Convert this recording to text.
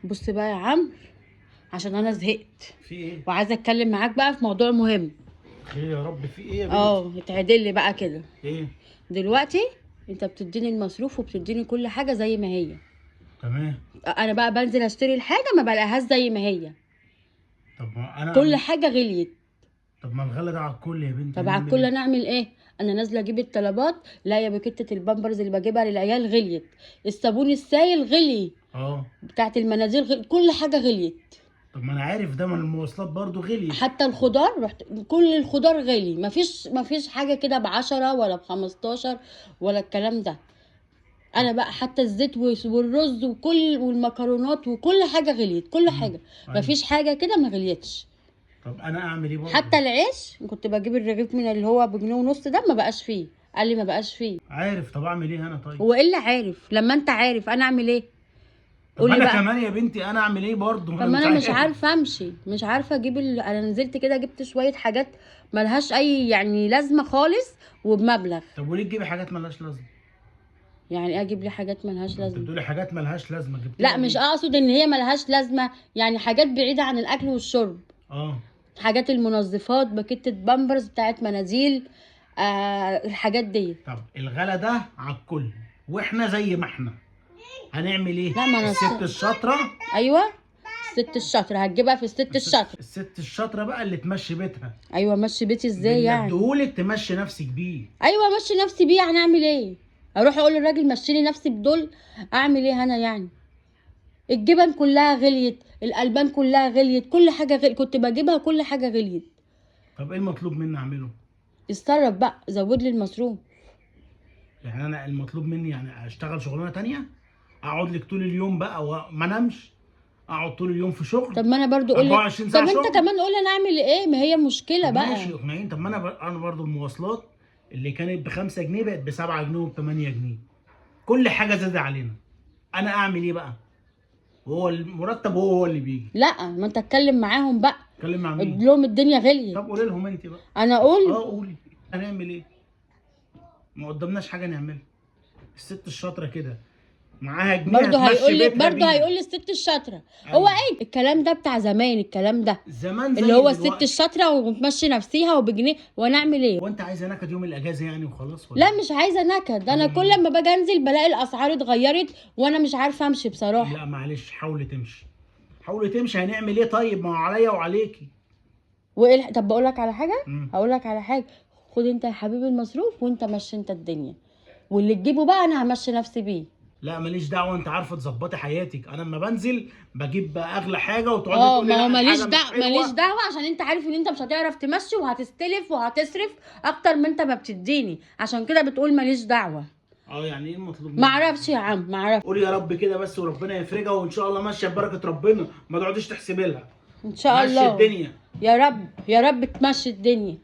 بص بقى يا عمرو، عشان انا زهقت في ايه؟ وعايزه اتكلم معاك بقى في موضوع مهم. خير يا رب، في ايه يا بنتي؟ اتعدل لي بقى كده. ايه؟ دلوقتي انت بتديني المصروف وبتديني كل حاجة زي ما هي. تمام. انا بقى بنزل اشتري الحاجة ما بلاقيهاش زي ما هي. طب ما انا كل حاجة غليت. طب ما الغلا ده على الكل يا بنتي. طب على هنعمل الكل إيه؟ انا اعمل ايه؟ انا نازله اجيب الطلبات، لا يا باكيته البامبرز اللي بجيبها للعيال غليت، الصابون السايل غلي، بتاعت المناديل غلي، كل حاجة غليت. طب ما انا عارف ده، ما المواصلات برضو غليت، حتى الخضار، رحت كل الخضار غلي، مفيش حاجة كده ب10 ولا ب15 ولا الكلام ده. انا بقى حتى الزيت والرز وكل والمكرونات وكل حاجة غليت، كل حاجة. مفيش حاجة كده ما غليتش. طب انا اعمل ايه برضه؟ حتى العيش كنت بجيب الرغيف من اللي هو بجنيه ونص ده ما بقاش فيه، قال لي ما بقاش فيه. عارف. طب اعمل ايه انا طيب؟ هو ايه اللي عارف؟ لما انت عارف انا اعمل ايه؟ طب قولي انا بقى. كمان يا بنتي انا اعمل ايه برضه؟ طب ما انا مش عارفه امشي، مش عارفه اجيب انا نزلت كده جبت شوية حاجات ملهاش اي يعني لازمه خالص وبمبلغ. طب وليه تجيبي حاجات ملهاش لازمه؟ يعني ايه اجيب لي حاجات ملهاش انت لازمه؟ بتقولي حاجات ملهاش لازمه، جبتيها لا مش ليه؟ اقصد ان هي ملهاش لازمه، يعني حاجات بعيدة عن الاكل والشرب. حاجات المنظفات، باكيتة بامبرز بتاعت مناديل، الحاجات دي. طب الغلا ده على الكل واحنا زي ما احنا هنعمل ايه؟ لا، ما انا الست الشاطره. ايوه الست الشاطره هتجيبها في الست الشاطره. الست الشاطره بقى اللي تمشي بيتها. ايوه مشي بيتي ازاي يعني؟ اديهولك تمشي نفسك بيه. ايوه مشي نفسي بيه، يعني اعمل ايه؟ اروح اقول للراجل مشيلي نفسي بدول؟ اعمل ايه انا يعني؟ الجبن كلها غليت، الالبان كلها غليت، كل حاجة غليت، كنت بجيبها كل حاجة غليت. طب ايه المطلوب مني اعمله؟ اتصرف بقى، زود لي المصروف. يعني انا المطلوب مني يعني اشتغل شغلانة تانية؟ اقعد لك طول اليوم بقى وما انامش؟ اقعد طول اليوم في شغل؟ طب ما انا برضو قول لي، 24 ساعة طب انت شغل؟ كمان قول لي انا اعمل ايه؟ ما هي مشكلة طب بقى. ماشي اقنعيني. طب ما انا برضو المواصلات اللي كانت ب5 جنيه بقت ب7 جنيه وب8 جنيه، كل حاجة زادت علينا. انا اعمل ايه بقى؟ وهو المرتب هو اللي بيجي. لا ما انت اتكلم معاهم بقى. اتكلم مع مين؟ قول لهم الدنيا غليت. طب قولي لهم انت بقى. انا اقول؟ قولي. هنعمل ايه؟ ما قدامناش حاجة نعملها. الست الشاطره كده معاها جنيه برضه هتمشي هيقول لي، بيتها برضه بيه. هيقول لي الست الشاطره. أيوة. هو ايه الكلام ده بتاع زمان؟ الكلام ده زمان زي اللي هو الست دلوقتي. الشاطره وتمشي نفسيها وبجنيه، وانا اعمل ايه؟ هو انت عايزه نكد يوم الاجازة يعني وخلاص ولا؟ لا مش عايزه نكد، انا كل لما باجي انزل بلاقي الاسعار اتغيرت وانا مش عارفه امشي بصراحة. لا معلش حاولي تمشي، حاولي تمشي. هنعمل ايه طيب؟ ما هو عليا وعليكي. وايه طب بقول لك على حاجة، هقول لك على حاجة. خد انت يا حبيبي المصروف وانت مشي انت الدنيا، واللي تجيبه بقى انا همشي نفسي بيه. لا ماليش دعوه، انت عارفه تظبطي حياتك. انا لما بنزل بجيب بقى اغلى حاجة وتقعدي تقولي ما هو لا، ماليش الحاجة مش دعوه، حلوة. ماليش دعوه، عشان انت عارف ان انت مش هتعرف تمشي وهتستلف وهتصرف اكتر ما انت ما بتديني، عشان كده بتقول ماليش دعوه. يعني ايه المطلوب مني؟ ما اعرفش يا عم، ما اعرفش. قولي يا رب كده بس وربنا يفرجها وان شاء الله ماشية ببركة ربنا، ما تقعديش تحسبي لها. ان شاء مشي الله الدنيا يا رب، يا رب تمشي الدنيا.